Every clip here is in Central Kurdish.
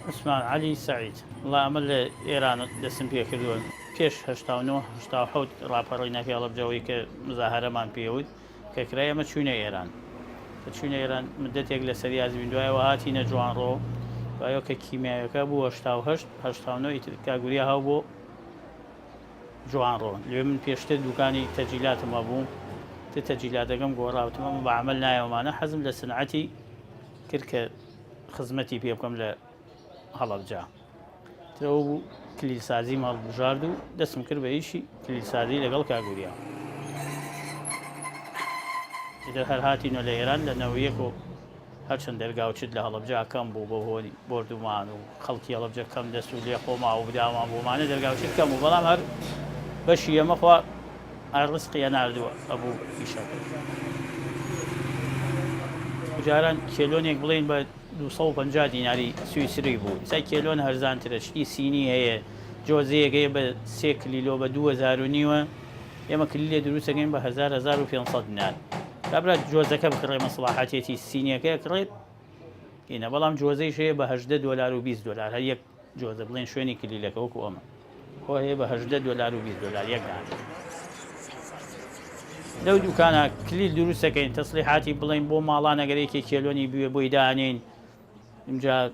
عوسمان عەلی سەعید، وەڵا ئەمە لە ئێران دەستم پێ کردووە پێش 89 87 ڕاپەڕینەکەی هەڵەبجە ئەوەی کە مزاهەرەمان پێ وت کە کرا ئێمە چووینە ئێران کە چووینە ئێران مدەتێک لە سەریاس بووین دوایەوە هاتینە جوانڕۆ دوایەوە کە کیمیاویەکە بوو 88 89 ئیتر کاک وریا هاو بۆ جوانڕۆ لەوێ من پێشتر دوکانی تەجیلاتم هەبوو تر تەجیلاتەکەم گۆڕا وتم ئەمە بە عەمەل نایەوەمانە حەزم لە سنعەتی کرد کە خزمەتی پێ بکەم لە هەڵەبجە ترەوە بوو کلیلسازیم هەڵبژارد و دەستم کرد بە ئیشی کلیلسازی لەگەڵ کاگوریا ئیتر هەر هاتینەوە لە ئێران لە نەوەیەک و هەرچەند دەرگا و چت لە هەڵەبجە کەم بوو بە هۆی بۆردومان و خەڵکی هەڵەبجە کەم دەست و لێ خۆما و بدامان بۆمانە دەرگا و چت کەم بوو بەڵام هەر بەشی ئێمە خوا هەر ڕزقی ئەناردووە ئەبوو ئیشەکە. جاران کێلۆنێک بڵێین بە 250 دیناری سویسری بوو ئیستا کێلۆن هەرزانترە شتی سینی هەیە جۆزەیەک هەیە بە سێ کلیلۆ بە 2000 و نیوە ئێمە کلیلێ دروست ئەکەین بە هەزار 1500 دینار کابرا جۆزەکە بکڕێ مەسڵاحەتێتی سینیەکە ئەکڕێت ئینە بەڵام جۆزەیش هەیە بە 18 دۆلار و 20 دۆلار هەر یەک جۆزە بڵێن شوێنی کلیلەکە وەکو ئەمە خۆ هەیە بە 18 دۆلار و 20 دۆلار یەک دانە لەو دوکانە کلیل دروستەکەین تەسلیحاتی بڵین بۆ ماڵان ئەگەر یەکێ کێلۆنی بوێ بۆی دانێین ئینجا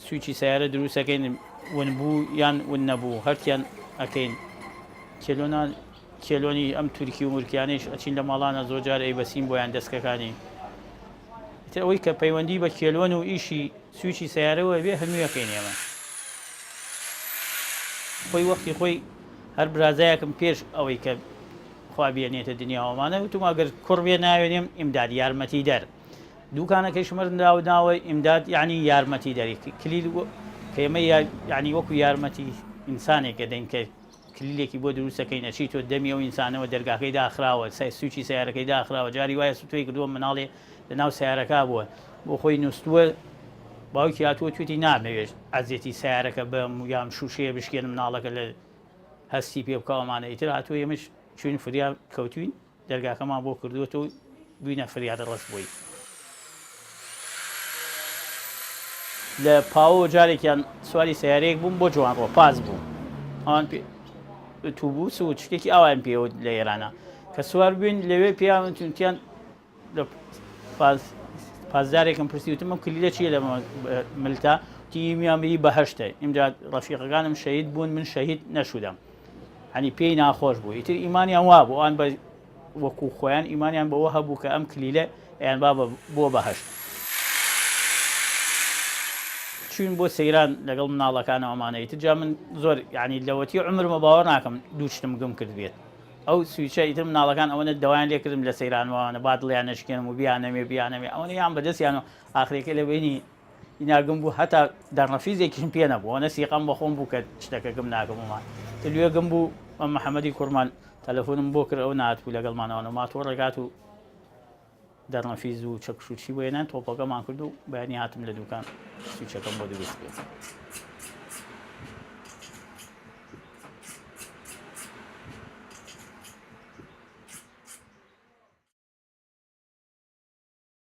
سویچی سەیارە دروست ئەکەین ون بوو یان ون نەبوو هەرتیان ئەکەین کێلۆنان کێلۆنی ئەم تورکی و مورکیانەیش ئەچین لە ماڵانە زۆر جار ئەی بەسین بۆیان دەستکەکانی ئیتر ئەوەی کە پەیوەندی بە کێلۆن و ئیشی سویچی سەیارەوە بێ هەمووی ئەکەین ئێمە خۆی وەختی خۆی هەر برازایەکم پێش ئەوەی کە خوا بێنێتە دنیاوەمانە وتم ئەگەر کوڕ بێ ناوێنێم ئیمداد یارمەتیدەر دوکانەکەیشم هەر ناو ناوە ئیمداد یعنی یارمەتی دەری کلیل کە ئێمە یعنی وەکو یارمەتی ئینسانێک ئەدەین کە کلیلێکی بۆ دروستەکەین ئەچی تۆ دەمی ئەو ئینسانەوە دەرگاکەی داخراوە سای سوچی سیارەکەی داخراوە جاری وایە سوتۆی کردووە مناڵێ لە ناو سیارەکە بووە بۆ خۆی نووسووە باوکی هاتووە توێتی نامەوێت ئەزیەتی سیارەکە بەم یان شوشەیە بشکێنم مناڵەکە لە هەستی پێ بکەوەمانە ئیتر هاتووە ئێمەش چوین فریا کەوتوین دەرگاکەمان بۆ کردووەتەوە و بووینە فریادڕەس بۆی. لە پاوەوە جارێکیان سواری سەیارەیەک بووم بۆ جوانڕۆ پاس بوو ئەوان پێ ئوتوبوس و شتێکی ئاوایان پێوت لە ئێرانە کە سوار بووین لەوێ پێیان وتیان لە پاس پاسدارێکم پرسی وتم ئەم کلیلە چییە لە ملتا وتی میان بی بەهەشتە ئینجا ڕەفیقەکانم شەهید بوون من شەهید نەشودم یانی پێی ناخۆش بوو ئیتر ئیمانیان وابوو ئەوان بە وەکو خۆیان ئیمانیان بەوە هەبوو کە ئەم کلیلە ئەیان با بۆ بەهەشت. چوین بۆ سەیران لەگەڵ مناڵەکانەوە ئەمانە ئیتر جا من زۆر یعنی لەوەتی عومرمە باوەڕ ناکەم دوو شتم گم کرد بێت ئەو سویچە ئیتر مناڵەکان ئەوەنە دەوایان لێ کردم لە سەیرانوانە با دڵیان نەشکێنم و بیانەمێ بیانەمێ ئەوەنە یان بەدەستیان و ئاخرێکە لە بینی ئینا گم بوو هەتا دەرنەفیزێکیشم پێ نەبوو ئەوەنە سیقەم بە خۆم بوو کە شتەکە گم ناکەم ومان تلوێ گم بوو ئەم محەممەدی کوڕمان تەلەفۆنم بۆ کرد ئەو نهاتبوو لەگەڵمانەوە ماتۆڕێک هات و دەرنەفیز و چەکش و چی بۆ هێنان تۆپەکەمان کرد و بەیانی هاتم لە دوکان سویچەکەم بۆ دروست کرد.